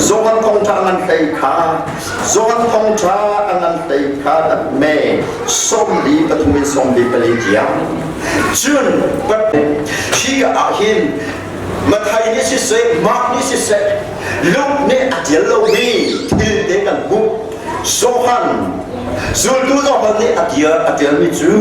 Johan thawngṭha a ngan hlei kha Johan thawngṭha a ngan hlei kha me 43 in 44 tiang. Cun hi ka ah hin Mathai nih siseh, Mark nih siseh, Luke nih a ṭial lomi thil te kan hmuh. Johan, zultu Johan nih a ṭial a ṭialmi cu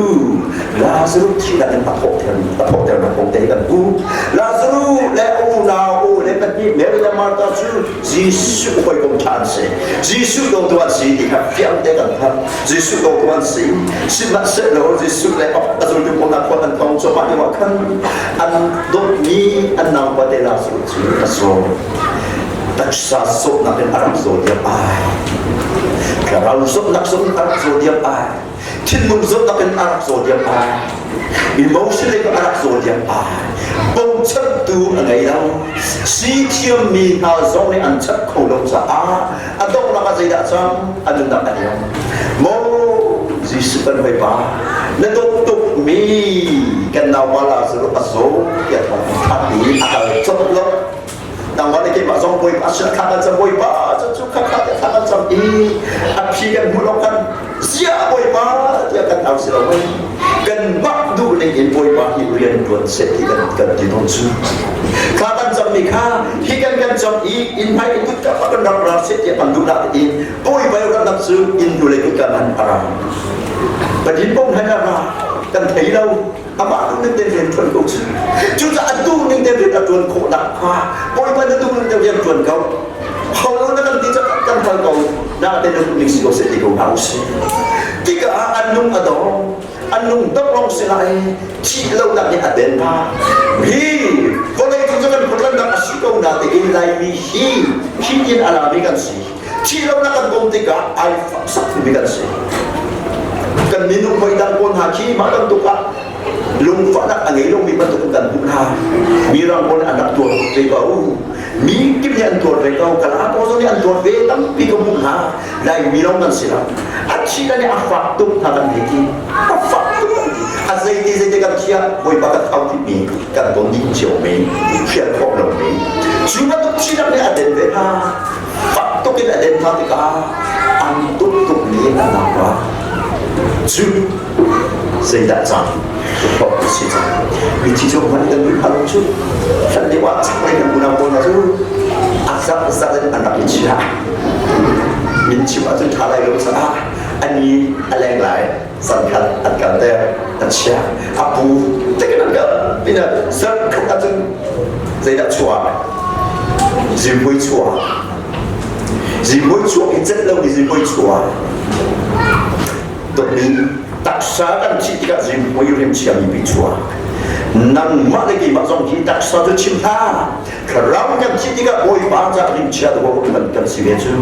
Lazarus thihnak in a thawhter a thawhternak kong te kan hmuh. Lazarus le a unau u le pahnih Mary le Martha cu Jesuh hawikom ṭha an si. Jesuh dawtu an si ti kha fiang te kan hngalh. Jesuh dawtu an si. Sihmanhsehlaw Jesuh le a zultu pawl hna khual an tong cuahmah lio ah khan an dawtmi an naupa te Lazarus cu a zaw. Taksa zawtnak in a rak zaw diam ai. Thlarau zawtnak zong a rak zaw diam ai. Thinlung zawtnak in a rak zaw diam ai. Emotion in a rak zaw diam ai. Bochantu a ngei lo. Si thiammi hna zong nih an chap kho lo caah a donghnak ah zeidah cang a nunnak a liam. Maw Jesuh kan Bawipa, na dawt tukmi kan naupa Lazarus a zaw tiah thawng an thanh i a kal colh lo. Nangmah le keimah zong Bawipa sin thla kan cam Bawipa cu kha kha tiah thla kan cam i a phi kan hmuh lo kan ziah Bawipa tiah kan au si lo mei kanmah duh ning in Bawipa hi rian tuan seh ti kan kan ti tawn cu thla kan cam mi kha hi kan kan cam i inn hmai in kutka kan rak ra seh tiah kan duh nak in Bawipa rak cu inn hnu lei kutka man a ra Pathin pong han a ra kan thei lo amah duh ning tein rian ṭuan ko cu cucaah a duh ning tein rian a ṭuan khawh nakhnga Bawipa na duh ning tein rian ṭuan ko hal na kan ti cak kan hal ko na te na duh ning si ko seh ti ko hna usih tikah an lung a dong an lung dong lawng si lai thih lo nak nih a den hna hi vawlei cung cu kan khuatlannak a si ko na tein Laimi hi hi in a lami kan si thih lo nak kan bawm tikah ai sak mi kan si kan minung hoi dang pawl hna khi mah bantuk ah lungfahnak a ngei lomi bantuk in kan hmuh hna mi rang pawl an rak tuar ve ko mi kip nih an tuar ve ko kala pawl zong nih an tuar ve tampi ka hmuh hna lai mi lawng kan si lo a thi kan i a fak tuk hna kan thei ti a fak tuk kan ti a zeiti zeiti kan thiah bawipa kan thau ti mi kan ton ding cio mi hrial khawh lo mi cu bantuk thinak nih a den ve hna fak tuk in a den hna tikah an tuk tuk mi an nak ra cu zeidah cang hlawt a si cang mithi cu hman kan duh hna lo cu hlan lio ah chaklei kan unau pawl hna cu a zak zak in an rak i chia min chim ahcun ṭha lai lo caah an ni a leng lai zankhat an kalter an chia a pu tekin an kal ina zarkhat ahcun zeidah chuah zimui chuah zimui chuah i celh lo mi zimui chuah dawtmi taksa kan thih tikah zimui rim chiami pi chuah nangmah le keimah zong hi taksa cu chim hlah thlarau kan thih tikah Bawipa ca rimchia dawh kan kan si ve cu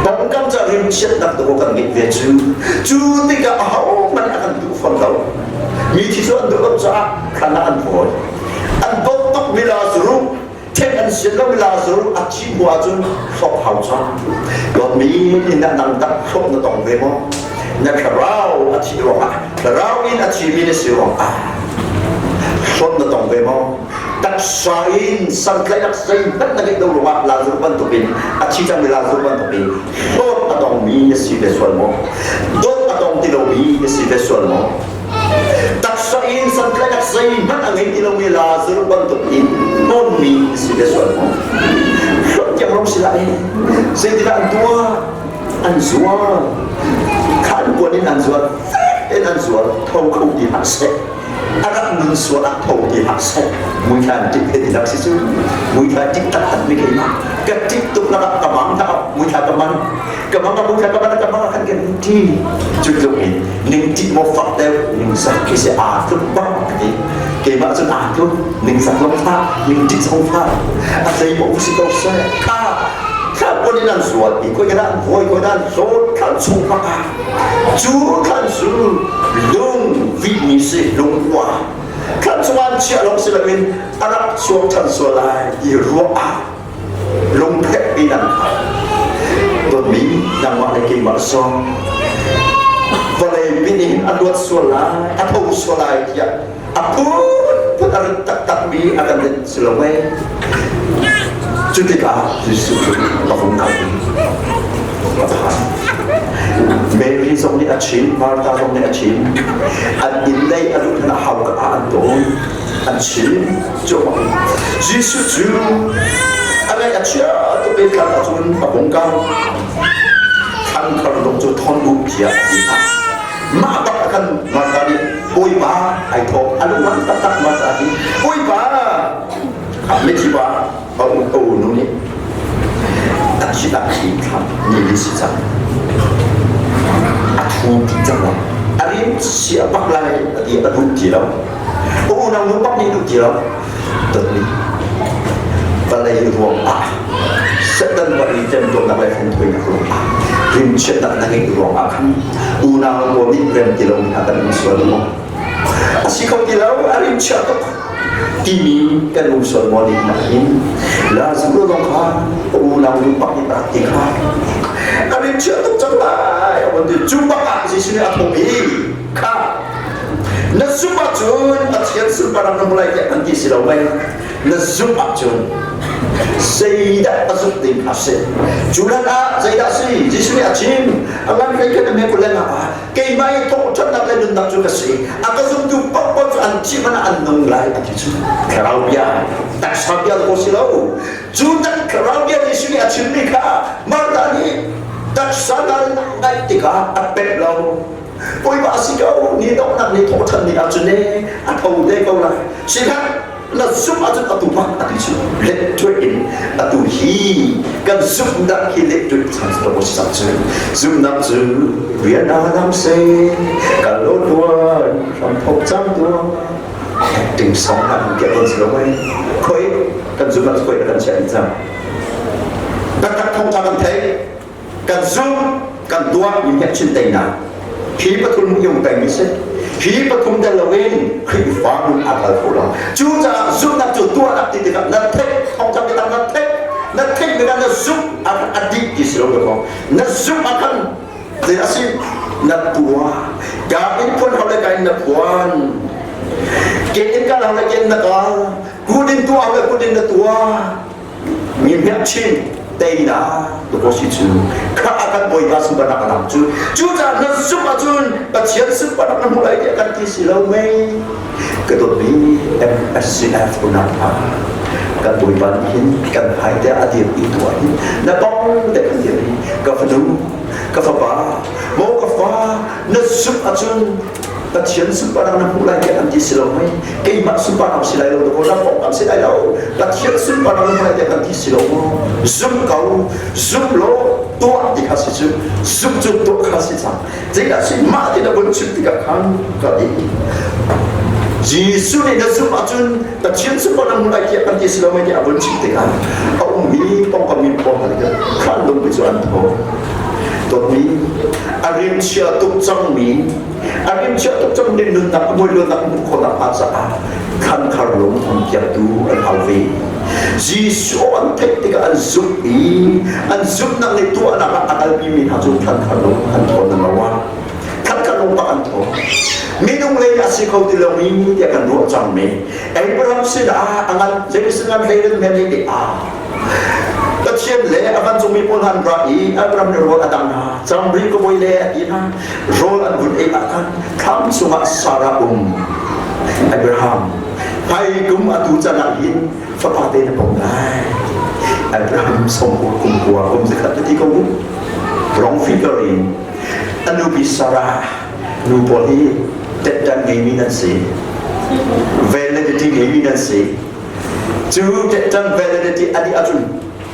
pawngkam ca rimchiatnak dawh kan ngeih ve cu cu tikah ahohmanh a kan duh fawn lo mi thi cu an duh lo caah thlan ah an fawi an dawt tuk mi Lazarus then an sian lo mi Lazarus a thih hnu ahcun hlawk hau cang dawtmi na nang tak hlawk na tong ve maw na thlarau a thih ruangah thlarau in a thimi na si ruangah hlawt na tong ve maw Taksa in santlaihnak zeihmanh na ngeih lo ruangah Lazarus bantukin a thi cangmi Lazarus bantukin hlawt a tongmi na si ve sual maw? Dawt a tong ti lomi na si ve sual maw? Taksa in santlaihnak zeihmanh a ngei ti lomi Lazarus bantukin hlawnmi na si ve sual maw? Hlawt tiang lawng si lai. Zeitindah an tuah? An zuar. Kha an puan in an zuar. Fek in an zuar. Tho kho ti hlah seh. A rak nun sual ah tho ti hlah seh muithla in ṭik he ti dak si cu muithla ṭik taktak mi keimah ka ṭik tuk lakah ka mang ta muithla ka man ka mang ka muithla ka man ka mang khan kan ṭi cu tluk in ning ṭih maw fak deuh ning sak khi si aa tluk bak ka ti keimah cun aa tluk ning sak zong fak ning ṭih zong fak a zei maw si ko seh kha thla pon in an zual i koi kana an voi koi an hlawt thlan chung bak ah Cu thlan cu lung vihmi si lungkua thlan chungah an chiah lawng si loin a rak chuak ṭhan sual lai ti ruah ah lungphek in an khar. Dawtmi nangmah le keimah zong vawlei pin in a luat sual lai, a tho sual lai tiah a phunphun a rit taktakmi a kan rit si lo mei. Cu tikah Jesuh cu a vung kal i a phan. Mary zong nih a chim, Martha zong nih a chim. An inn lei a luh hlan ah hauka ah an tawn. An chim cuahmah. Jesuh cu a ngaih a chia tuk i thlan ahcun a vung kal. Thlan khar dong cu thon u tiah a ti hna. Mah bak ah khan Martha nih Bawipa ai thawk. A lung taktak Martha nih Bawipa mithi pa a unu nih a thihnak hi thla ni li si cang a thu ti cang lai a rim sia bak lai a ti a duh ti lo a unau nu bak nih duh ti lo dotmi vawlei ruang ah Satan vawlei temtuarnak le hlenthawinak ruang ah rimchiatnak na ngeih ruang ah khan unau pawl nih rem ti lo mi hna kan um sual maw a si kho ti lo a rimchia tuk timi kan um sual maw nih nain Lazarus zong kha a unau nu pak nih rak ti kha a rimchia tuk cang lai a von ti cu bak ah Jesuh nih a thawh i kha na zumh ahcun Pathian sunparnak na hmu lai tiah kan ti si lo mei na zumh ahcun zeidah a zumh ding kha si cu hlan ah zeidah si Jesuh nih a chim a ngan hlei khan a me kul le nga ah keimah i thawhṭhannak le nunnak cu ka si a ka zumtu paohpaoh cu an thih hmanh ah an nung lai a ti cu thlarau bia taksa bia ko si lo cu tak thlarau bia Jesuh nih a chimmi kha Martha nih taksa nal ngaih tikah a pek lo Bawipa si ko ni donghnak ni thawhṭhan ni ahcun ne a tho te ko lai sihlah na zumh ahcun atu bak a ti cu let in atu hi kan zumhnak hi let chan to si cang cu zumhnak cu rian a lam se kal lo tuan hram thok cang tuan acting song han ke ton si lo mai khoi kan zumhnak khoi kan chia cang taktak thong kan thei kan zumh kan tuah mi hi chin teinak hi pathum yung peng mi si hi pathum tel loin Khrihfa nun a kal kho lo cucaah zumhnak cu tuahnak ti tikah na theih thawngtha biatak na theih na theih tikah na zumh a dih ti si lo ko na zumh ah khan zei a si na tuah ka in phuan hau le ka in na phuan ke in kal hau le ke in na kal kut in tuah hau le kut in na tuah mi hmekchin teinak si cu kha a kan bawipa sunparnak a lang cu cucaah na zumh ahcun Pathian sunparnak na hmu lai tiah kan ti si lo mei ka dawtmi MSCF unau hna kan bawipa nih hin kan hmai te a dir i tu ah hin na bang te kan dir i ka fanu ka fapa maw ka fa na zumh ahcun Pathian sunparnak na hmuh lai tiah kan ti si lo mei keimah sunparnak si lai lo dakaw na pawngkam si lai lo Pathian sunparnak na hmuh lai tiah kan ti si lo maw zum ko zum law tuah ti kha si cu zum cu tuah kha si cang zeidah si mah ti na vun chim tikah khan ka ti Jesuh nih na zumh ahcun Pathian sunparnak hmuh lai tiah kan ti si lo mei tiah a vun chim tikah a ummi pawngkam mi pawl hna khan lungpi cu an thaw dawtmi a rimchia tuk cangmi a rimchia tuk cangmi nunnak a muiluannak hmuh khawhnak hnga caah khankhar lung an piaktu an hau ve. Jesuh an theih tikah an zumh i an zumhnak nih tuahnak ah a kalpimi hna cu khankhar lung an thawn nan lo ah khankhar lung bak an thawn. Minung lei a si kho ti lomi tiah kan ruah cangmi Abraham sinah a ngan zeitin ngan hlei ren men nih ah Pathian le a vancungmi pawl hna an ra i Abraham nih rawl a dang hna. Cam rih ka bawi le a ti hna. Rawl an vun ei ah khan thlam chungah Sarah um. Abraham, hmai kum atu can ah hin fapa te na pom lai. Abraham som kum kua kum zakhat na ti ko mu. Wrong figure in a nupi Sarah nu pawl hi tettan ngeimi nan si. Validity ngeimi nan si. Cu ṭan validity a dih ahcun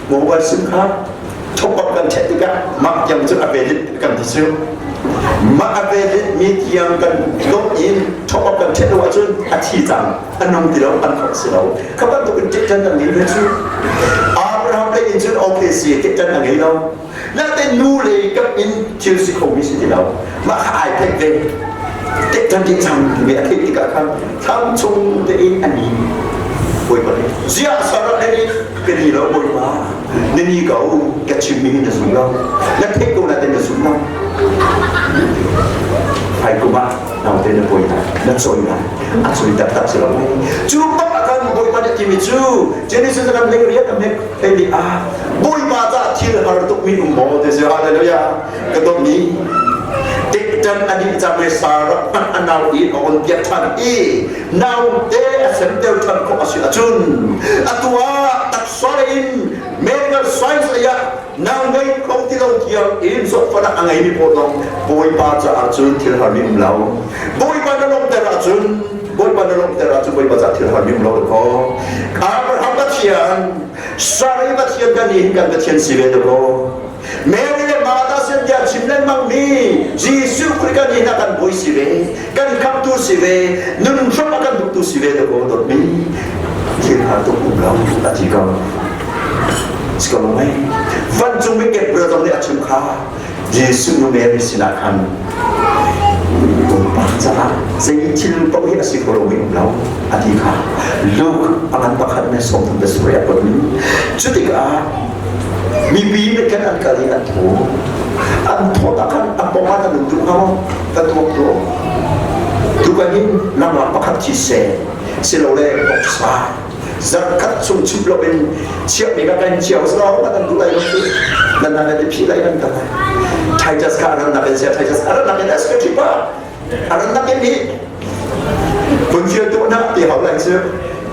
mobile sim kha top up kan ṭhet tikah mah tiang cu a valid kan ti cu. Mah a valid mi tiang kan lawmh in top up kan ṭhet lo ahcun a thi cang, a nung ti lo, an khawh si lo. Kha bantuk in ṭan kan ngei ve cu. Abraham lei in cun okay si, ṭan a ngei lo. Natein nu lei kap in thil si khomi si ti lo. Mah kha ai theih ve. Tek ti cang timi a theih tikah khan thlam chung tein a ni. Bawipa nih ziah Sarah ne nih ka ni lo Bawipa na ni ko ka chimmi hi na zum lo na theih ko natein na zum lo hai kum ah naute na pawi lai na cawi lai a cawi taktak si lo cu bak ah khan Bawipa. Bawipa nih a timi cu Genesis kan leng rian a hmek hleili ah Bawipa caah thil har tukmi um maw ti si hallelujah ka dawtmi tiktan a dih cang i Sarah hmanh a nau i a on piak ṭhan i naute a semter ṭhan khawh a si ahcun atu ah taksa in medical science lei ah nau ngei kho ti lo tiang in zawtfahnak a ngeimi pawl zong Bawipa caah cun thil harmi um lo Bawipa na lawmhter ahcun Bawipa na lawmhter ahcun Bawipa caah thil harmi um lo kaw Abraham Pathian Sarai Pathian kan in kan Pathian si ve kaw Mary le Martha sin bia chim lengmang mi Jesuh Khrih kan in a kan bawi si ve kan khamtu si ve nun hram a kan duhtu si ve kaw dawtmi thil har tuk um lo a ti ko si ko mei vancung mi Gabriel zong nih a chim kha Jesuh nu Mary sinah khan pumpak caah zei thil paoh hi a si kho lomi um lo a ti kha Luke a ngan pakhat ne 30 le sarih a put cu tikah mipi nih khan an kal i an thaw an thawt ah khan a pawng ah kan um duh hnga maw ka tuak tuah tukan hin lamlak pakhat thi seh silole voksa zarkhat chung chup lo in chiahmi ka kan chiao so ka kan duh lai lo tu nan nan ti phi lai nan ta Titus kha aran nak in sia Titus aran nak in as ka thipa aran nak in hi kun fial tu na ti hau lai cu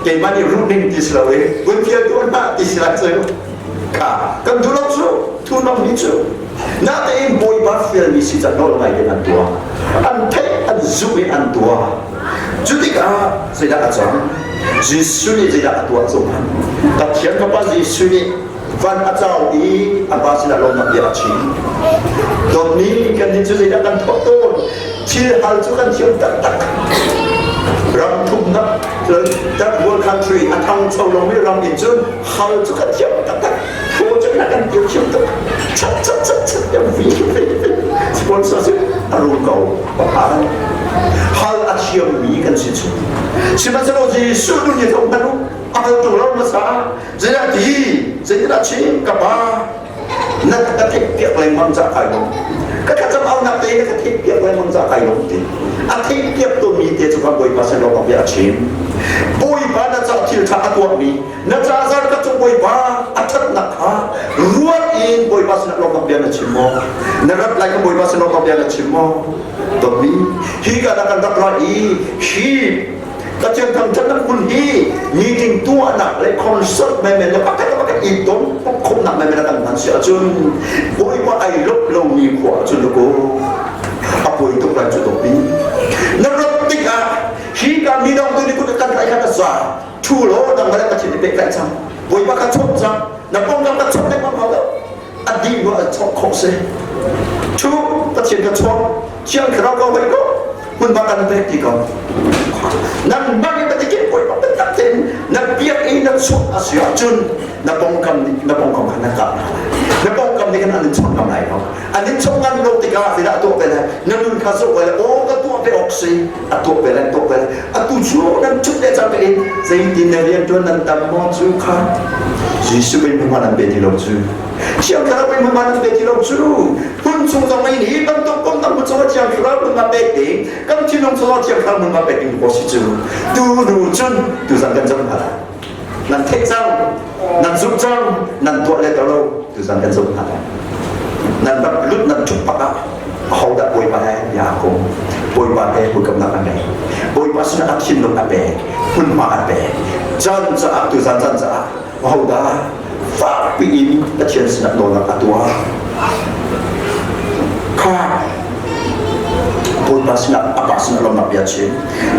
keimah nih ruh ning ti si lo i kun fial tu na ti si lai cu kha kan duh lo cu thu nong ni cu natein bawipa fial mi si ca nawl ngai in an tuah an theih an zumh in an tuah Cu tikah zeidah a cang? Jesuh nih zeidah a tuah cu hmanh? Pathian Fapa Jesuh nih van a cau i a pa sinah lawmnak bia a chim. Dawtmi kannih cu zeidah kan tuah tawn? Thil hal cu kan thiam taktak. Ram thumnak third world country a thangcho lomi ram in cun hal cu kan thiam taktak. Project na kan kir thiam tuk. Chat chat chat chat vi vi vi sponsorship a rum ko. Pakhat hal a thiammi kan si cu. Sihmanhsehlaw Jesuh nun hi zong hmanh u a hal tung lo hmasa. Zeidah ti? Zeitindah chim ka pa na ka theih piak lengmang ca kai lawm. Ka thlacam aunak te na ka theih piak lengmang ca kai lawm ti. A theih piak tawnmi te cu kan Bawipa sin lawng bia a chim. Bawipa na ca thil ṭha a tuahmi na ca zar ka cung Bawipa a ṭhatnak kha ruat in Bawipa sinah lawmhnak bia na chim maw? Na rat lai kha Bawipa sin lawmhnak bia na chim maw? Dawtmi, hi ka dah kan rak lai i hi Pathian thangṭhatnak hmun hi meeting tuahnak le concert menmen le pakhat le pakhat i ton khawmnak menmen a kan hman si ahcun Bawipa ai lawmh lomi khua ahcun ku a poi tuk lai cu dawtmi. Na rat tikah hi ka mi dang tu nih kut kan tlaih kha ka za Thu law nangmah le Pathian i pehtlaih cang. Bawipa kha chawnh cang. Na pawngkam ka chawnh lengmang hau lo. A dih hnu ah chawnh khawh si. Thu Pathian ka chawnh. Thiang Thlarau ka hoi ko. Hmunhma kan pek ti ko. Nangmah nih Pathian Bawipa biatak tein na biak i na chawnh a si ahcun na pawngkam nih na pawngkam kha na kah hna lai. Na pawngkam nih khan an in chawnh ngam lai lo. An in chawnh ngam lo tikah zeidah a tuah ve lai? Na nun kha zoh ve lai. Aw ka tuah ve awk si. A tuah ve lai, tuah ve lai. Atu cu nan ṭhut le cangka in zeitin na rianṭuan nan tam maw cu kha Jesuh pei hmunhma nan pe ti lo cu. Thiang Thlarau pei hmunhma nan pe ti lo cu. Hmun chung zong ei hi bantuk kum dang hmun chung ah Thiang Thlarau hmunhma pek ding, kan thinlung chung ah Thiang Thlarau hmunhma pek ding ko si cu. Tu nu cun tuzan kan zam hna lai. Nan theih cang, nan zumh cang, nan tuah le to lo, tuzan kan zumh hna lai. Nan rak lut nan ṭhut pak ah ahodah Bawipa he bia aa kom? Bawipa he hawikomhnak a ngei. Bawipa sinah a thinlung a pek, hmunhma a pek. Caan caah tuzan caan caah ahodah fakpi in Pathian sinah nawlnak a tuah? Kha Bawipa sinah a pa sinah lawmnak bia chim.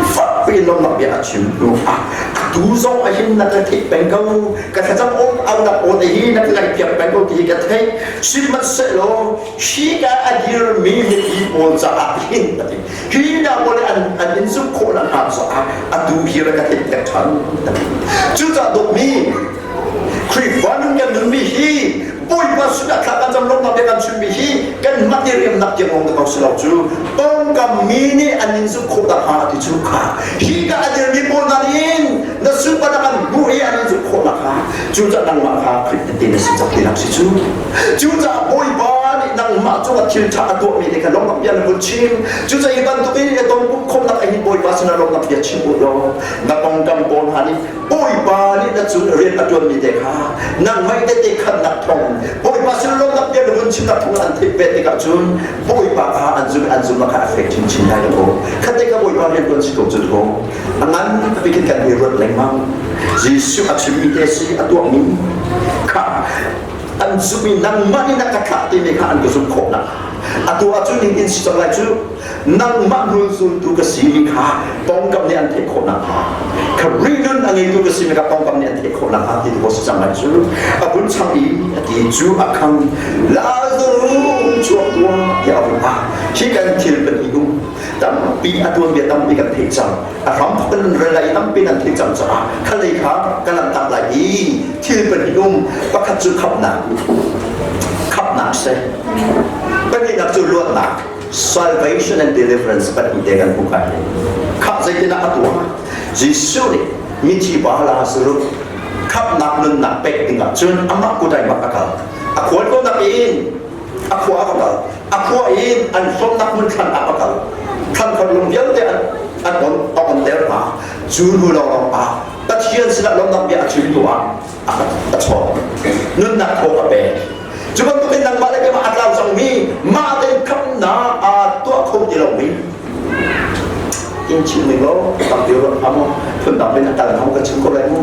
Fakpi in lawmnak bia a chim hnu ah atu zong ah hin na ka theih peng ko ka thlacam aw aunak aw te hi na ka ngaihpiak peng ko ti hi ka theih sihmanhsehlaw hi ka a dirmi mipi pawl caah hin a ti hi hna pawl an an in zumh khawh nak hnga caah atu hi ra ka theih piak ṭhan a ti cucaah dawtmi Khrihfa nun kan nunmi hi Bawipa sinah thla kan cam lawmnak bia kan chimmi hi kan mah i riamnak tiang lawng ko si lo cu pawngkam mi nih an in zumh khawh nakhnga ti cu kha hi ka a dirmi pawl hna nih na sunparnak an hmuh i an in zumh khawh nakhnga cucaah nangmah kha Khrih tehte na si cang tinak si cu cucaah Bawipa nih nangmah. Nangmah cungah thil ṭha a tuahmi te kha lawmhnak bia na vun chim. Cucaah hi bantuk in i tonpumh khawmhnak ah hin Bawipa sinah lawmhnak bia chim u law na pawngkam pawl hna nih Bawipa nih na cung rian a ṭuanmi te kha nangmah i tehte khannak thawng Bawipa sin lawmhnak bia na vun chimnak thawng an theih ve tikah cun Bawipa kha an zum an zumhnak kha a fek chinchin lai lo. Khatte kha Bawipa rian ṭuan si ko cu thaw. A ngan bik in kan i ruat lengmang. Jesuh a chimmi te si a tuahmi kha an zumh i nangmah nih na ka thlah timi kha an ka zumh khawh nak. Atu ahcun in in si cang lai cu nangmah hnulzultu ka si mi kha pawngkam nih an theih khawh nakhnga Khrih nun a ngeitu ka si mi kha pawngkam nih an theih khawh nakhnga ti tu si cang lai cu a vun chang i a ti cu a khang Lazarus chuak tuah tiah a vun ah hi kan thil pahnih um tampi a tuanbia tampi kan theih cang a hram kan rel lai tampi nan theih cang caah khalei kha kan lam tak lai i thil pahnih um pakhat cu khamnak khamnak seh pahnihnak cu luatnak salvation and deliverance pahnih te kan hmuh kai khap zeitinah a tuah Jesuh nih mithi pa Lazarus khamnak nunnak pek dingah cun amah kutai bak a kal a khual ko nak in a khua a kal a khua in an hlawmnak hmun thlan ah a kal thlan khat lung vialte an an on a on ter hna cu hnu lawng ah Pathian sinah lawmnak bia a chim tu ah a chawn nunnak thaw a pek cu bantukin nangmah le keimah a tlau cangmi mah tein khamnak aa tuah kho ti lomi in chim ning law tampi ruat hlah mu phundang in a tal hong ka chim ko lai mu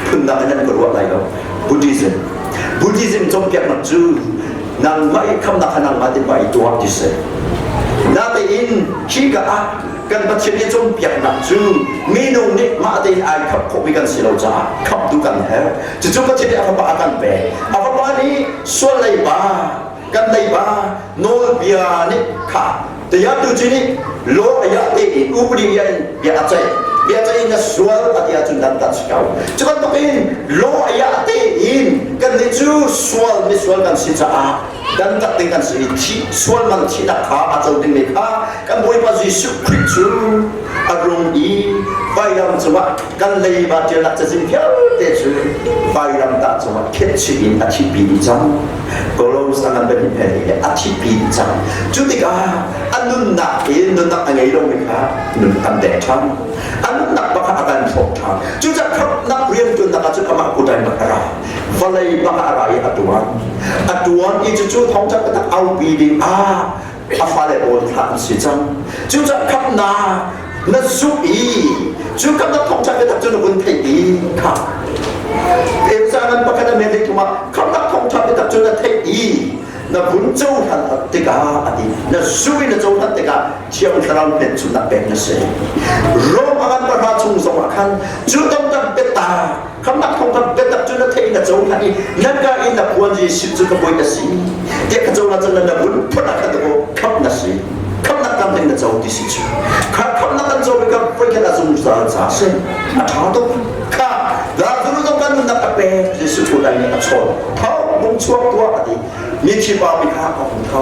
phundang in an ka ruah lai lo Buddhism Buddhism cawnpiaknak cu nangmah i khamnak kha nangmah te pa i tuah ti si natein khi ka ah kan Pathian nih cawnpiaknak cu minung nih mah tein ai khap khawhmi kan si lo caah khamtu kan herh. Cucu Pathian nih a fapa a kan pek. A fapa nih sual leiba kan leiba nawlbia nih kha tu cu nih law aya te in upadi in bia a ceih bia ceih in na sual a ti ahcun dan tat si ko cu bantukin law aya te in kan nih cu sual misual kan si caah dantat ding kan si i thih sual man thihnak kha a co dingmi kha kan Bawipa Jesuh Khrih cu a rung i vailam cungah kan leiba ṭialnak cazin vialte cu vailam tah cungah khenhchih in a thihpi dih cang. Kolos a ngan pahnih he le a thihpi dih cang. Cu tikah a nunnak in nunnak a ngei lomi kha nun kan dek ṭhan. A nunnak bak a kan thlawp ṭhan. Cucaah khamhnak rianṭuannak ah cun amah kutai bak a ra. Vawlei bak ah a ra i a tuan. A tuan i cucu thawngṭha taktak aupi ding ah a fale pawl thlah an si cang. Cucaah khamhnak na zumh i cu khamhnak thawngṭha biatak cu na vun theih i kha Efesa ngan pakhat a men thum ah khamhnak thawngṭha biatak cu na theih i na vun cohlan tikah a ti na zumh i na cohlan tikah Thiang Thlarau hmelchunhnak pek na si. Rom a ngan pahra chung zongah khan cu dongdang biatak Khamnak thawng kha biatak cu na theih na cohlan i nan ka in na puan Jesuh cu ka bawi na si tiah ka cohlan cun na vun phun ah khan ko khamh na si khamhnak tam ding na co ti si cu kha khamhnak kan co ka voikhat a zungzal ca si a ṭha tuk kha Lazarus zong kan nunnak a pek Jesuh cu lai nih a chawn tho hung chuak tuah a ti mithi pa mi kha a hung tho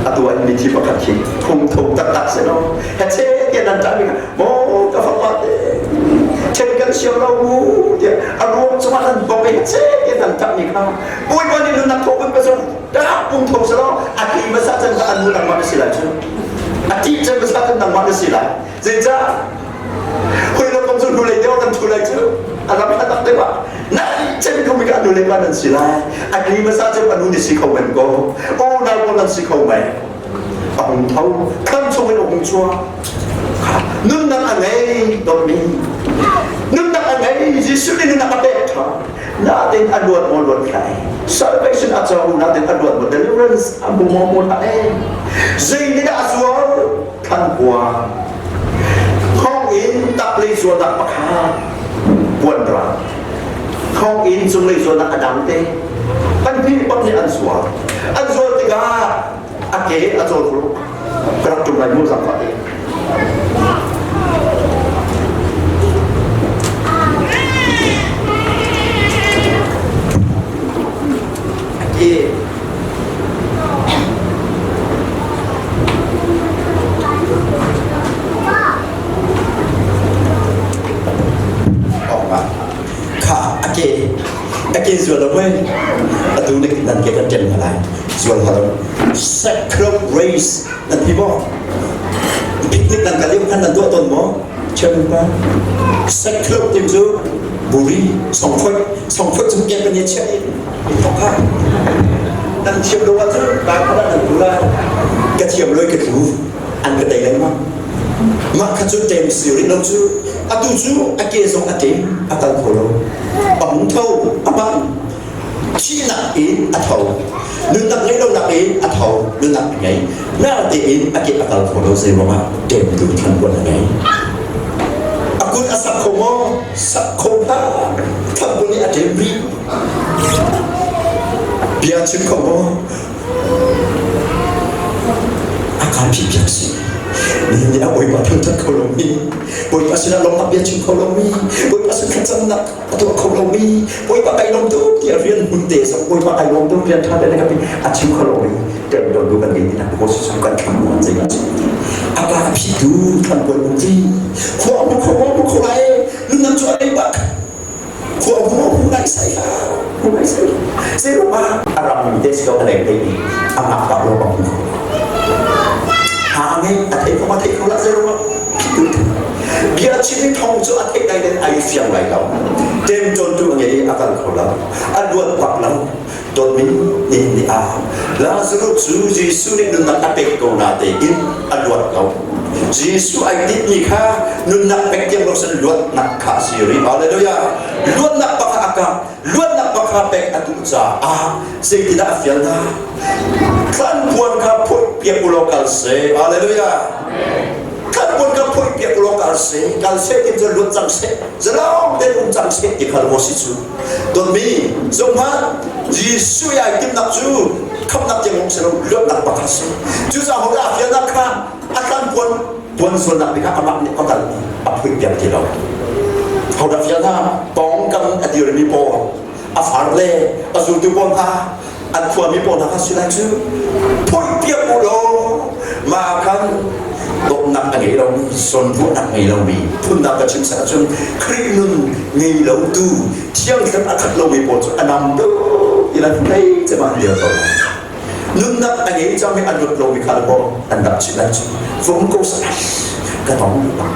atu ah mithi pakhat hi hung tho taktak se no he che tiah nan ṭah mi kha maw ka fapa te then kan siam lo mu tiah a ruang cungah nan bawk i che tiah nan ṭah mi kha Bawipa nih nunnak thaw kun pasung dah pung tho selaw a ti hmasa chan kha an nu nangmah na si lai cu a ti chan hmasa chan nangmah na si lai zeicah hoi lo kong cu hnulei deuh kan thu lai cu a lam hla tak deuh ah na chan ko mi ka nu le pa nan si lai a ti hmasa chan anu ni si kho men ko unau ko nan si kho men a hung tho thlan chung in a hung chuak nunnak a ngei dawtmi nunnak a ngei Jesuh nih nunnak a pek ṭha natin a luat maw luat hlah salvation a co natin a luat maw deliverance a hmu maw hmu hlah zei nih dah a zuar thlan kua thong in taklei zuarnak pakhat puan ra thong in cunglei zuarnak a dang te an hnih bak nih an zuar an zuar tikah a ke a cawl khulu ka rak ṭum lai mu zangfah te a ke kha a ke a ke zual lo mei atu nik nan ke kan. Zual halo. Sacred race nan ti maw? Picnic nan kal khan nan tuah tawn maw? Chairman pa. Sacred tim cu buri songkhoi songkhoi cu ke kan chiah i thok ha. Nan thiam lo ahcun ba kha nan tu lai. Ka thiam loi ka tlu. An ka tei lengmang. Mah kha cu tem si rih lo cu atu cu a ke zong a ṭem a kal kho lo. A hung tho a bang thihnak in a tho nunnak ngeih lonak in a tho nunnak a ngei natein a ke a kal kho lo zei ruangah ṭemtu thlanpuan a ngei a kut a sak kho maw sak kho hlah thlanpuan nih a ṭem rih bia chim kho maw a kaan phih piak si nihin ni ah Bawipa thangṭhat kho lomi Bawipa sinah lawmhnak bia chim kho lomi Bawipa sin thlacamnak a tuah kho lomi Bawipa kai lawm tuk tiah rian hmun te zong Bawipa kai lawm tuk rian ṭha te ka a chim kho lomi ṭem do kan ngei ti nak ko su kan thlam an zei a ka phitu thlam puan um ti khua mu kho mu kho lai nunam chu ai bak khua mu mu lai sai la mu lai sai sai ro ma a ram mi te si ko a leng te ni a ngak pak lo bang ha ngai a thei ko ma thei ko la sai ro ma Bia chim thawng cu a theih lai den ai fiang lai lo. Ṭemṭawntu a ngei i a kal kho lo. A luat bak lo. Dawtmi nih ni ah Lazarus cu Jesuh nih nunnak a pek ko na tein a luat lo. Jesuh ai tinhmi kha nunnak pek tiang lo sin luatnak kha a si rih. Hallelujah. Luatnak bak a kah. Luatnak bak kha pek a duh caah zeitindah a fial hna? Thlanpuan kha phoih piak u law kal seh. Hallelujah. Thlanpuan kha phoih piak u law kal seh. Kal seh ti cu luat cang seh. Zalong tein um cang seh ti kha maw si cu. Dawtmi, zohhmanh, Jesuh i ai timhnak cu khamhnak tiang um si lo, luatnak bak a si. Cucaah hodah a fialnak kha a thlanpuan puan sualnak nih kha amah nih a kal a phoih piak ti lo. Hodah fial hna pawngkam a dirmi pawl a far le a zultu pawl hna an khuami pawl hna kha si lai cu phoih piak u law mah khan dawtnak a ngei lomi zawnruahnak ngei lomi phunnak ka chim sak ahcun Khrih nun ngei lotu thiangthlam a khat lomi pawl cu a nam tuk ti lan thei cema an dir ko nunnak a ngei cang i a luat lomi kha le an dap chih lai cu vung ko sa ka tong bang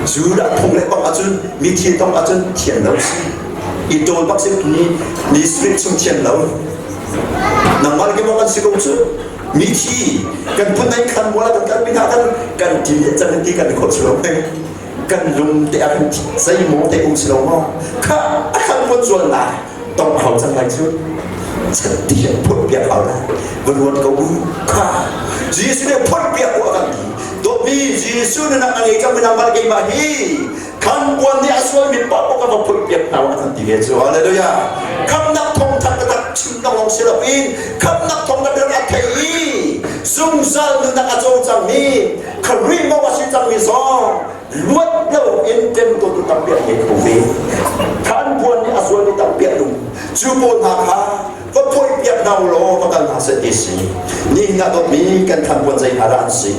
Judah phung le bang ahcun mithi tong ahcun thian lo si i ṭawl bak si ni ni spirit chung thian lo nangmah le keimah kan si ko cu mithi kan phun nei khan mual kan kal mi hna kan kan ti le cang ti kan khot lo kan lung te ah kan zeimaw te um si lo maw kha a khan puan zual na tong hau cang lai cu chatti an phut piak hau lai va ruat ko u kha Jesuh nih phut piak u a kan ti dawtmi Jesuh na nak a ngei cang mi nangmah keimah hi khan puan nih a sualmi paoh ka va phut piak hna a kan ti ve cu hallelujah khamnak thawngtha taktak chim lawng si loin khamnak thawngtha taktak a thei i zungzal nunnak a co cangmi Khrih mo a si cangmi zong luat lo in ṭemtu tampi an ngei kho ve. Khan puan nih a sualmi tampi an um. Cu pawl hna kha va phoih piak hna u law va kal hna seh ti si. Nihin ah dawtmi kan thlanpuan zei hna dah an si?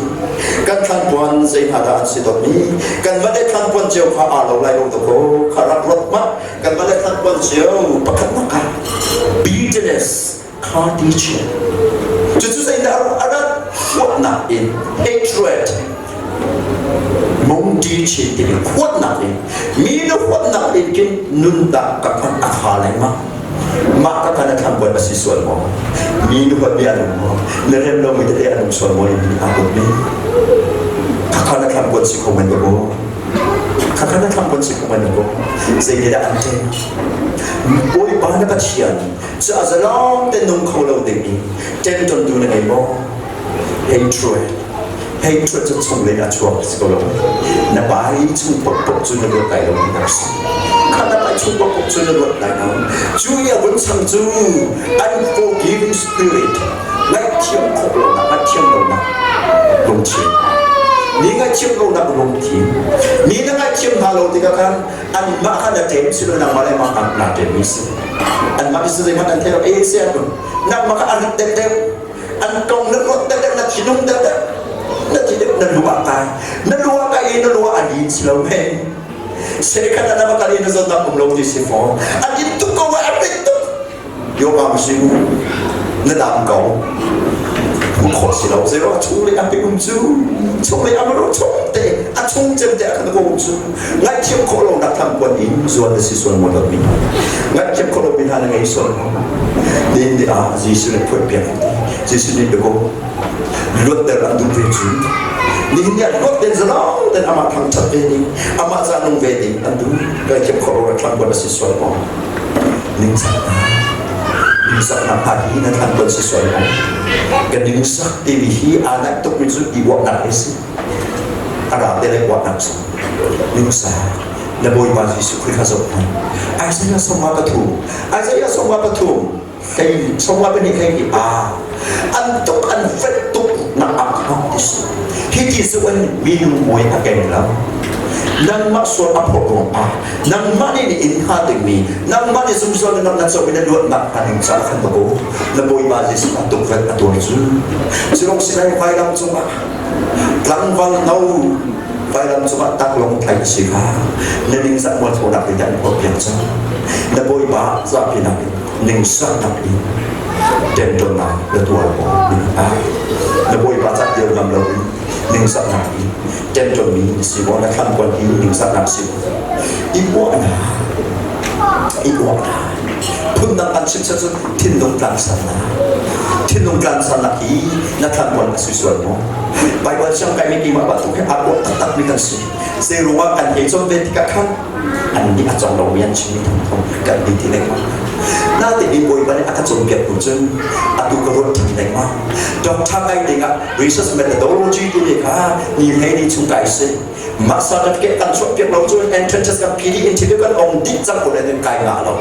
Kan thlanpuan zei hna dah an si dawtmi? Kan va le thlanpuan cio kha aa lo lai lo dakaw kha rak ruat hmanh. Kan va le thlanpuan cio pakhatnak ah bitterness car teacher. Cucu zeidah a rat huatnak in hatred mung teaching timi huatnak in mi na huatnak in kin nuntak ka khan a kha lengmang mah ka khan a thlampuan a si sual maw mi na huat mi an um maw na rem lo mi tete an um sual maw in aa huat mi ka khan a thlampuan si kho men ko ka khan a thlampuan si kho men ko zeidah an te Bawipa na Pathian cu a zalong te nung kho lo ding in ṭemṭontu na ngei maw? Hatred. Hatred cu chunglei ah chuak si ko lo. Na pai chung pokpok cu na luat lai lo ti si. Kha na pai chung pokpok cu na luat lai lo. Cu i a vun chang cu unforgiving spirit, ngaihthiam khawh lonak, ngaihthiam lonak lungthin. Mi ngaihthiam lonak lungthin. Mi na ngaihthiam hna lo tikah khan anmah kha na ṭem si lo nangmah le mah naa ṭemmi si anmah cu zeihmanh an thei lo e si an nangmah kha an rat deuhdeuh an kong na ruat deuhdeuh na thinung deuhdeuh na thi deuh na lu ah kai na lu ah kai i na lu ah a lin si lo men sekhat ah na va kal i na zawtnak um lo ti si fawn an in tuk ko an rit tuk yoga ma si mu. Na dam ko. Hmuh khawh si lo. Zei ruang chung lei a pe um cu. Chung lei a ro chung te a chung cem te a kan ko um cu. Ngaihthiam khawh lo nak tham kuan in zuan na si sual maw dawtmi. Ngaihthiam khawh lo mi hna na ngei sual maw? Din ti ah Jesuh nih phuan piak Jesuh nih biako luatter an duh ve cu. Nihin ni ah luat ten zalong ten amah thangṭhat ve ding, amah ca nung ve ding an duh. Ngaihthiam khawh lo na thlam kuan a si sual maw? Ningzaknak ningzaknak hna hi na thlan ton si sual maw? Kan ningzak timi hi aa naih tukmi cu i uahnak hi si. A ra te le uahnak cu ningzak na Bawipa Jesuh Khrih kha zoh hmanh. Isaiah 53 Isaiah 53 hlei sawmnga pahnih hlei hi a an tuk an fek tuk nak ah hmang ti si. Hi ti cu an minung muai a keng lo. Nangmah sual a phawt ruangah nangmah nih na inn hnga dingmi nangmah nih zungzal na na co i na luatnak hnga ding caah khan ka na Bawipa Jesuh a tukvelh a tuar cu Zirong sinai vailam cungah tlangval no vailam cungah taklong thlai si kha na ningzah mualphonak in an phawt piak cang na Bawipa zapi nak in ningzahnak in ṭemṭawnnak na tuar awk ding ah na Bawipa ca dir ngam loin ningzahnak in ṭemṭawnmi na si maw na thlankuan hi ningzahnak si maw i uahnak i uahnak phundang kan chim cun thinlung tlangsannak thinlung tlangsannak hi na thlankuan a si sual maw Baibal siang kaimi keimah bantuk hi aa uah taktak mi kan si zei ruangah kan hei cawn ve tikah khan an nih a cong lomi an chimmi thongthong kan ti ti lengmang. Natein Bawipa nih a ka cawnpiak hnu cun atu ka ruat ṭhan lengmang. Doctor kai dingah research methodology timi kha ni hlei ni chung kai si. Mah certificate kan chuahpiak lo cun entrance test kan PD interview kan ong dih cang ko nen kai ngah lo.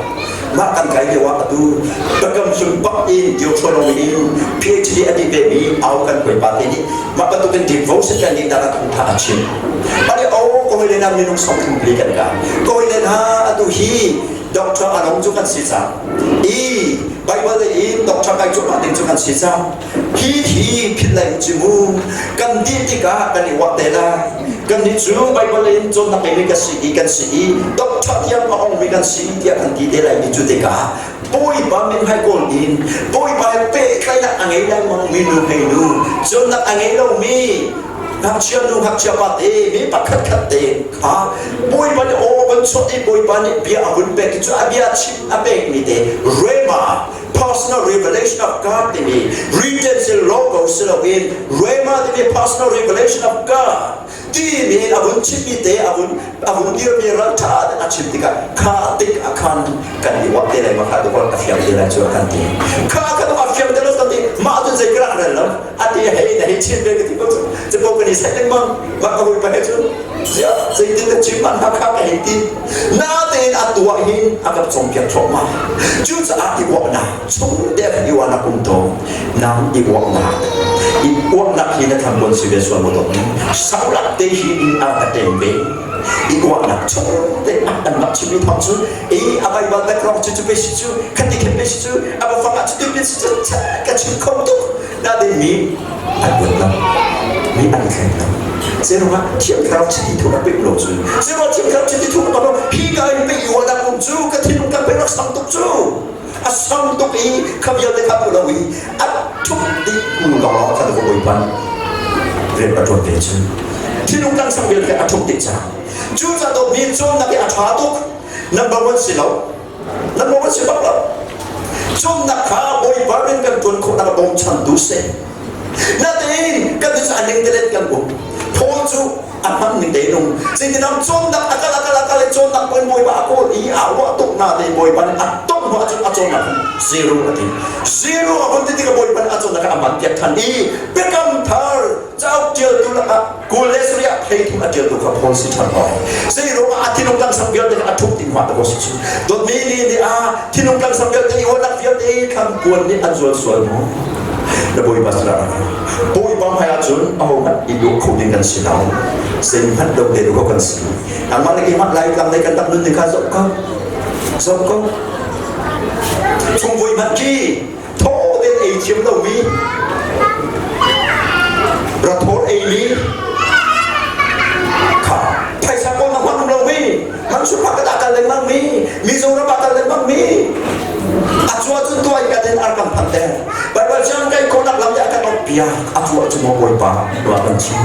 Mah kan kai lio ah atu biakam hlun bak in Deuteronomy in PhD a dih vemi au kan hawipa te nih mah bantukin devotion kan nih dah kan thawngṭha a chim. Ani o ka hawile hna minung 30 pli kan ka. Ka hawile hna atu hi doctor along cu kan si cang. I Bible lei in doctor kai cuahmah ding cu kan si cang. Hi hi philh lai u ci mu. Kan dih tikah kan i uah te lai. Kan nih cu Bible lei in cawnnak ngeimi kan si i kan si i doctor tiang a ongmi kan si tiah kan ti te lai mi cu tikah Bawipa mithmai kawl in Bawipa he pehtlaihnak a ngei lengmang mi nu hei nu cawnnak a ngei lomi ngakchia nu ngakchia pa te mi pakhat khat te kha Bawipa nih aw kan chuah i Bawipa nih bia a hun pek cu a bia chim a pek mi te rhema personal revelation of God timi written si logo si loin rhema timi personal revelation of God timi a vun chimmi te a vun a vun dirmi ralṭha a chim tikah kha tik ah khan kan i uap te lai ma kha a fiang te lai cu kan ti kha kan a fiang te lo kan ti mah cun zei ka rak rel lo a ti hei na hei chin ve ka ti ko cu cu ko kan i saih lengmang mah ka hawipa he cun zeitin na chim man kha ka hei ti natein a tuah hin a ka cawnpiak thluahmah cucaah i uahnak chung te kan i uahnak um tawn nang i uahnak i uahnak hi na thambuan si ve sual maw dawt saulak te hi in a ka tem ve i uahnak chung te an rak chimmi thawng cu i a Bible background cu cu pe si cu khati khen pe si cu a bafang ah cu ti pe si cu ka chim kho tuk na ding mi an buat lo mi an thleng lo Zeruangah thiang thlarau chiti thu a pek lo cu zeruangah thiang thlarau chiti thu a lo hi ka in pe i uahnak um cu ka thinlung ka pe rak sang tuk cu a sang tuk i kha vialte kha hmu lo i a ṭhum dih hnu lawnglawng kha ka Bawipa nih rian a ṭuan ve cu thinlung kan sang vialte a ṭhum dih cang cucaah dawtmi cawnnak hi a ṭha tuk number one si lo number one si bak lo cawnnak kha Bawipa rian kan ṭuan khawhnak bawmchantu si natein kan cu a ning telet kan um Paul cu a hman ning te nung zeitinam cawnnak a kal a kal a kal i cawnnak puan bawipa a kawl i a ruah tuk na te bawipa nih a tong hnu ahcun a cawnnak zero a ti zero a vun ti tikah bawipa nih a cawnnak a man piak than i biakam thar cauk ṭialtu lakah kul le sarih ah thleithum a ṭialtu kha Paul si ṭhan hoi zei ruangah a thinlung tlangsang vialte a ṭhup ti hma ta si cu dawtmi ni nih a thinlung tlangsang vialte i uanak vialte thlam puan nih an zual sual maw na bawipa sinah rak Bawipa hmai ahcun ahohmanh i dawh kho ding kan si lo. Zeihmanh lo te ko kan si. Nangmah le keimah Laitlang lei kan rak nun ding kha zoh ko. Zoh ko. Chungvui hmanh khi thaw tein ei thiam lomi rathor ei mi kha phaisa kawl na hman lomi Mansur ka kal lengmang mi Mizoram ah kal lengmang mi a cua cun tuai ka den ar kan phan ter. bia a tuah cu maw Bawipa ruah kan chim.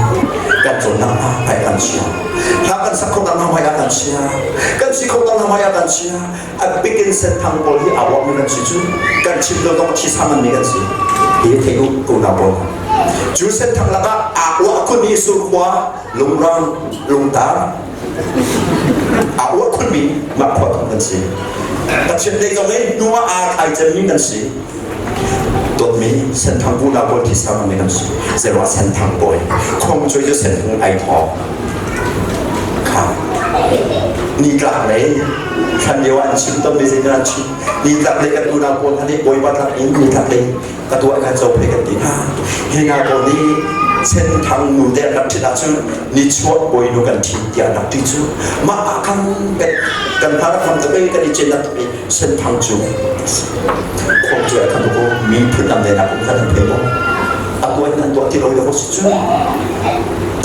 Kan cawnnak hna hmai kan chia. Hla kan sak khawhnak hna hmai ah kan chia. Kan si khawhnak hna hmai ah kan chia. A bikin senthang pawl hi aa uapmi kan si cu kan chim lo zong thi samanmi kan si. Hi thei u ko na pawl. Cu senthang lakah aa uah khunmi surkhua, lungrang, lungtar aa uah khunmi mah khua thong kan si. Pathian lei zong in hnu ah aa thlai cemmi kan si. Dawtmi senthang unau pawl thi samanmi kan si. Zeiruah senthang pawl khong cuai cu senthang ai thawk. Kha nitlak lei hlan lio ah an chim tawnmi zeitin an chim nitlak lei kan unau pawl hna nih Bawipa tlak in nitlak lei ka tuah kan co phei kan ti hna. Hi hna pawl nih senthang nu te an rak ṭhit ahcun nichuah bawinu kan ṭhit tiah an rak ti cu mah ah khan kan hna rak ham tuk i kan i cennak tuk i senthang cu khom cu ai khan ko miphun lam le nak um khan an phei maw a tuan an tuah ti lo le si cu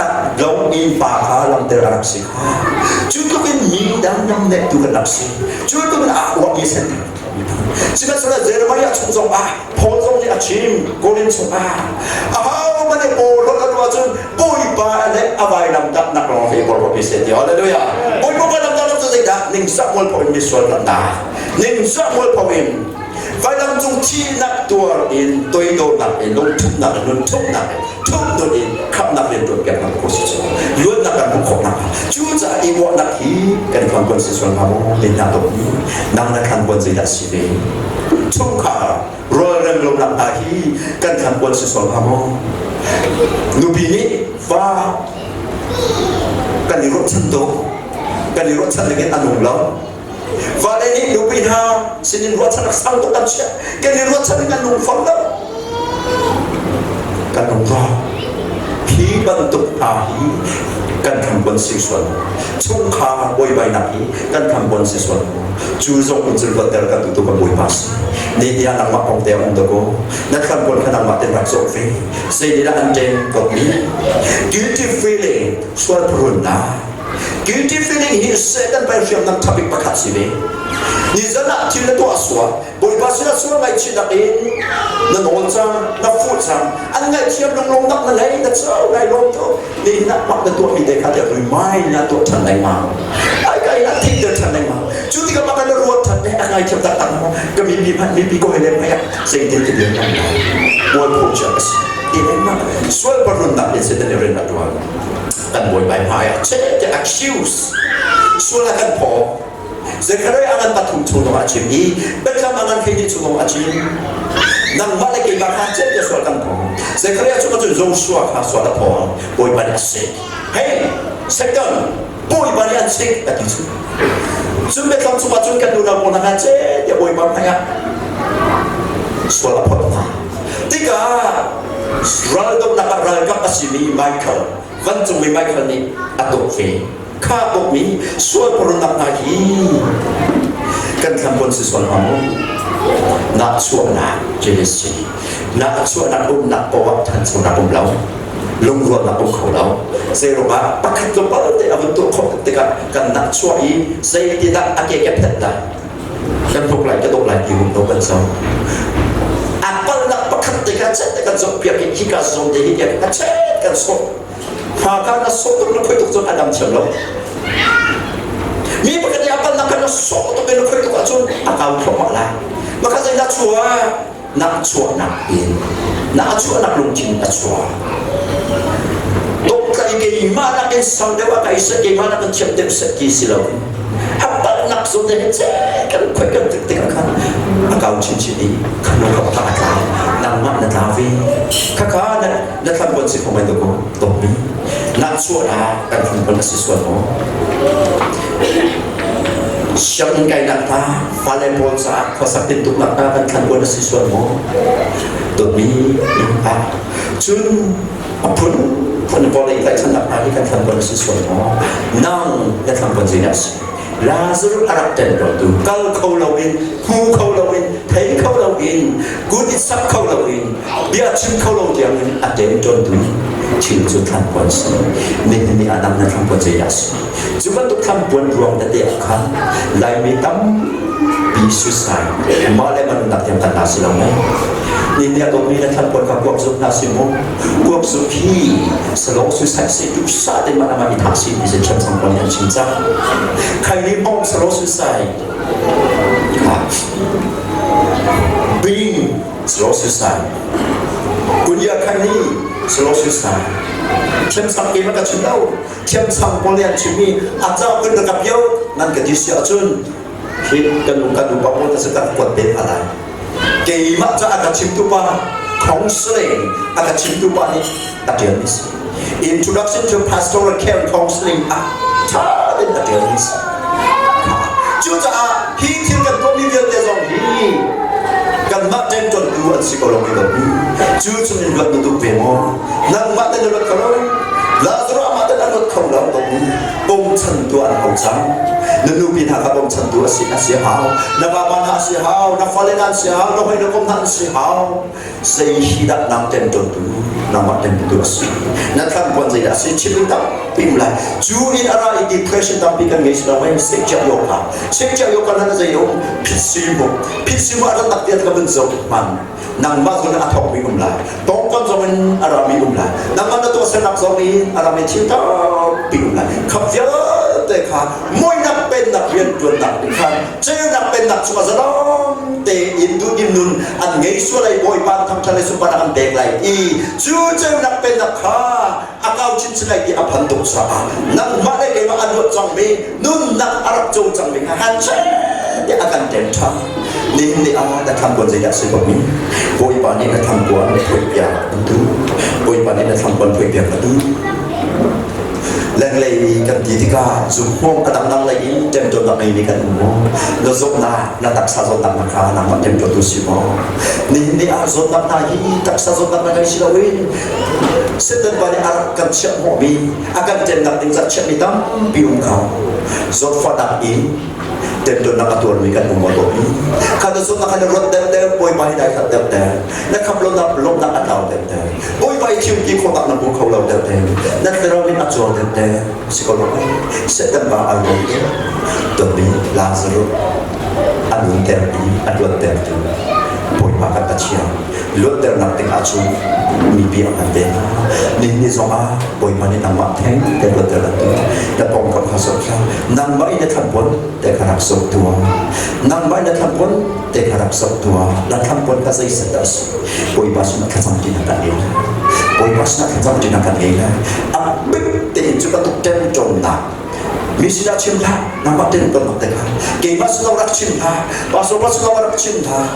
tak lo in pa kha lamter a rak si kha cu tluk in mi dang nam nek tu kan rak si cu tluk in a uak mi sen sihmanhsehlaw Jeremiah chung zong ah Paul zong nih a chim Korin chung ah aho mane pawl hot anu ahcun Bawipa le a vailam tak nak lawng hi pawl pi se ti hallelujah Bawipa vailam tak cu zeidah ningzah mualpho in misual kan ta ningzah mualpho in vailam cung thihnak tuar in toidornak in lungthupnak in nunthupnak in thupnun in khamnak rian tuan piak nak ko si cu luatnak kan hmuh khawh nak cu caah i uahnak hi kan thlan kon si sual hnga maw lennak dawt ni nang na thlan kon zeidah si ve chungkhar rualrem lonak hna hi kan thlan kon si sual hnga maw nupi nih fa kan i ruahchan tuk kan i ruahchan ding in a nung lo Vale nih nupi hna sinin ruahchan sang tuk kan chiah. Kan i ruahchan in kan lung fang lo. Kan lung rawk. Hi bantuk hna hi kan thambuan si sual. Chungkhar buaibainak hi kan thambuan si sual. Cu zong in cun luatter kan tu tu kan bawipa si. Ne tiah nangmah kong te um dako. Na thlambuan kha nangmah ten rak zawh ve. Zei nih dah an ṭeng kotmi? Guilty feeling sual phurunnak Guilty feeling hi Satan pei hriamnam thabik pakhat si ve. Nizan ah thil na tuah sual, Bawipa sinah sual ngaihchihnak in na nawl cang, na fuh cang, an ngaihthiam lunglawm nak na ngei, na co ngai lawm tuk. Nihin ah mak na tuahmi te kha te remind na tuah ṭhan lengmang. Ai kai na theihter ṭhan lengmang. Cu tikah mah na ruat ṭhan eh a ngaithiam taktak maw? Ka mipi hmanh mipi ko he lem hmai ah zeitin ti lengmang lai. Mualpho cia ka si. Ti lengmang. Sual parunnak in Satan i rian a ṭuan. Kan bawipa hmai ah chet accuse sual a kan phaw Zechariah a ngan pathum chung zong a chim i Bethlehem a ngan hleihnih chung zong a chim nangmah le keimah kha chet te sual kan phaw Zechariah chung ahcun Joshua kha sual a phaw Bawipa nih a sik hey second Bawipa nih an sik a ti cu cun Bethlehem chung ahcun kan unau pawl hna kha chet te Bawipa hmai ah sual a phawt hna tikah raldohnak ah ralkap a simi Michael vancungmi Michael nih a tuk ve kha bawkmi sual pornak hna hi kan thlam si sual hnga maw nahchuahnak jealousy nahchuahnak umnak poah thanchonak um lo lungrualnak um kho lo zeiruangah pakhat tlawmpal te a vun tuah khawh tikah kan nahchuah i zeitidah a ke ke phet dah kan tuk lai ka dok lai ti hum to kan zo a palnak pakhat te kha chet te kan zoh piak i hika zawn te hi tiah a chet kan sawh fa ka na sawh tuk na khoi tuk cun a dam thiam lo mi pakhat i a palnak kha na sawh tuk i na khoi tuk ahcun a kau thluahmah lai makha zei na chuah nak chuahnak in na chuahnak lungthin a chuah Dawtlai keimah nakin sang deuh ah kai seh keimah nakin thiam deuh seh ti si lo a palhnak zawn te che kan khoi kan tik tikah khan a kau chinchin i khanu ka ka a tla nangmah na tla ve khakha na na thlam bon si kho mai ko dawtmi nak chuahnak kan thlam bon a si sual maw Sianginn kainak hna fale pawl caah khuasak tintuknak hna kan thlan buan a si sual maw? Dawtmi ah cun a phun phun pawl i tlaihchannak hna hi kan thlan buan a si sual maw? Nang na thlan buan zeidah a si? Lazarus a rak ṭen tu kal kho loin hmu kho loin thei kho loin kut i sak kho loin bia chim kho lo tiangin a ṭem ṭawntu thil cu thlan puan si. Nihin ni ah nang na thlan puan zeidah a si? Cu bantuk thlampuan ruang tete ah khan Laimi tampi Biapi suicide mah le mah nunnak tiang kan la si lo mei? Ni nih a dawtmi na thlan puan kha kuak zuk hna si mu. Kuak zuk hi salong suicide si duhsah te mah nama i thah si ti si thiam sang pawl nih an chim cang. Khai ni hmong salong suicide bing slow suicide kunya khai ni slow suicide thiam sang ke ma ka chim lo. Thiamsang pawl nih an chimmi a cauk in rak ka pio nan ka ti si ahcun hi kan kan upa pawl ta kan kuat te hna lai. Keimah ca a ka chimtu pa counseling a ka chimtu pa nih a ṭialmi si. Introduction to Pastoral Care Counseling ah ṭha tein a ṭialmi si. Cucaah hi thil kan tuahmi vialte zong hi kanmah ṭemṭontu an si ko lo mei dawtmi. Cu chungin luat na duh ve maw? Nangmah te na luat kho lo. Lazarus amah te na luat kho lo dawtmi. Bawmchantu an hau cang. Na nupi hna kha bawmchantu a si a si hau. Na vapa hna a si hau. Na fale hna an si hau. Na hawi na kom hna an si hau. Zei hi dah nang ṭemṭontu nangmah ṭemtu a si? Na thlan puan zeidah a si? Chim tampi um lai. Cu in a ra i depression tampi kan ngei si lo mei? Sekciah yoga. Sekciah yoga hna zei um? Phit si mu. Phit si mu a rat tak tiah ka vun zoh hman. Nangmah zong in a thawkmi um lai. Pawngkam zong in a rami um lai. Nangmah na tuahsernak zong in a rami thil tampi um lai. Khap vialte kha muinak pennak rianṭuannak nih khan ceunak pennak chungah zalong tein duhdim nun an ngei sual ai Bawipa thangṭhat le sunparnak an pek lai i cu ceunak pennak kha a kau chinchin lai ti a phan tuk caah nangmah le keimah a luat cangmi nunnak a rak co cangmi kha han te a kan ṭem ṭhan. Nihin ni ah na thangpuan zeidah si ko mi? Bawipa nih na thangpuan phoihpiak an duh. Bawipa nih na thangpuan phoihpiak a duh. Lenglei kan ti tikah zumhmawm a dangdang lei in ṭemṭawnnak ngeimi kan um maw? Na zawtnak, na taksa zawtnak na kha nangmah ṭemṭawtu si maw? Nihin ni ah zawtnak hna hi taksa zawtnak na ngei si loin Satan pa nih a rak kan chiah hnawhmi, a kan ṭemnak ding cah chiahmi tampi um kho. Zawtfahnak in ṭemṭawnnak a tuarmi kan um maw dawtmi? Kha na zawtnak kha na ruat deuhdeuh, Bawipa hi dai khat deuhdeuh. Na kham lonak lawmhnak a tlau deuhdeuh. Bawipa i thim ti khawhnak na hmu kho lo deuhdeuh. Na thlarau in a cuang deuhdeuh. Si ko lo mei? Satan pa ai lawm tuk. Dawtmi Lazarus a nunter i a luattertu Bawipa kan Pathian luatternak ding ahcun mipi a hman ve hna. Nihin ni zong ah Bawipa nih nangmah theng te luatter an duh. Na pawngkam kha zoh hlah. Nangmah in na thlanpuan te kha rak zoh tuah. Nangmah in na thlanpuan te kha rak zoh tuah. Na thlanpuan kha zeiset dah a si? Bawipa sinah thlacam ṭinak kan ngei lai. Bawipa sinah thlacam ṭinak kan ngei lai. A bik tein cu bantuk ṭemṭawnnak mi sinah chim hlah, nangmah ṭemṭawnnak te kha keimah sinah rak chim hlah, pastor pa sinah rak chim hlah.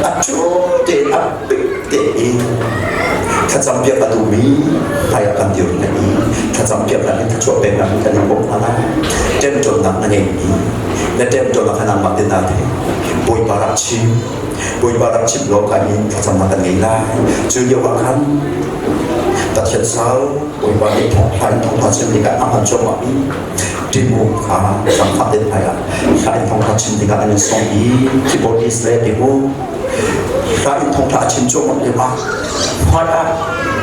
A ṭhu tein a bik tein thlacam piak a duhmi hmaiah kan dir hna i thlacam piaknak in thluachuah peknak in kan i bawmh hna lai. Ṭemṭawnnak na ngeimi na ṭemṭawnnak kha nangmah te naa thei. Bawipa rak chim. Bawipa rak chimh law ka in thlacamnak kan ngei lai. Cu lio ah khan Pathian sal Bawipa nih thawngṭha in thawngṭha chim tikah a hman cuahmah mi Timu kha zangfah den hmai ah hla in thawngṭha chim tikah an in sawm i keyboardist le Timu hla in thawngṭha a chim cuahmah lio ah hmai ah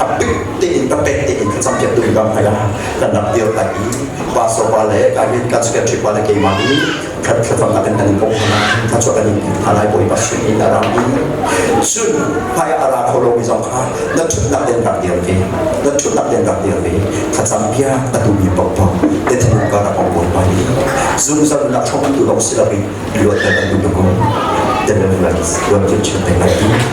a pik tein papek tein thlacam piak duhmi ba hmai ah kan rak dir lai i pastor pa le ka in kan secretary pa le keimah nih khat thlacamnak in kan in bawmh hna thluachuah kan in hna lai. Bawipa sin in a ram in cun hmai a ra kho lomi zong kha na ṭhutnak den rak dir ve, na ṭhutnak den rak dir ve. Thlacam piak a duhmi paohpaoh te thinlung ka rak Bawipa nih zungzal nak hrawm tu lawng si loin luatter an duh ko. Deliverance luat chin pek lai.